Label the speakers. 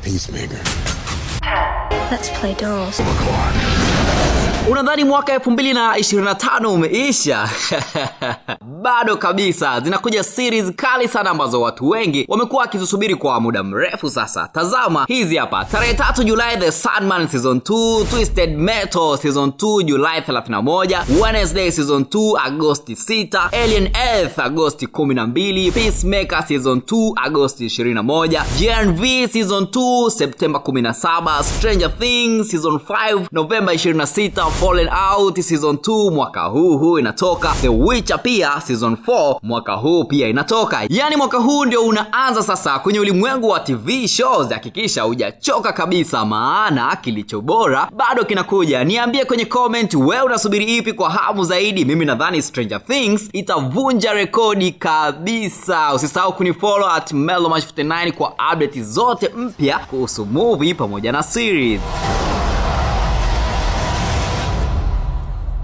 Speaker 1: Peacemaker.
Speaker 2: Let's play dolls.
Speaker 3: Unadhani mwaka 2025 umeisha? Bado kabisa, zinakuja series kali sana ambazo watu wengi wamekuwa wakizisubiri kwa muda mrefu sasa. Tazama hizi hapa: tarehe 3 Julai, The Sandman season 2, Twisted Metal season 2 Julai 31, Wednesday season 2 Agosti 6, Alien Earth Agosti 12, Peacemaker season 2 Agosti 21, Gen V season 2 Septemba 17, Stranger Things season 5 Novemba 26, Fallen Out season 2 mwaka huu huu inatoka, The Witcher pia season 4 mwaka huu pia inatoka. Yaani mwaka huu ndio unaanza sasa kwenye ulimwengu wa TV shows. Hakikisha hujachoka kabisa, maana kilicho bora bado kinakuja. Niambie kwenye comment, wewe unasubiri ipi kwa hamu zaidi? Mimi nadhani Stranger Things itavunja rekodi kabisa. Usisahau kunifollow @Melomash59 kwa update zote mpya kuhusu movie pamoja na series.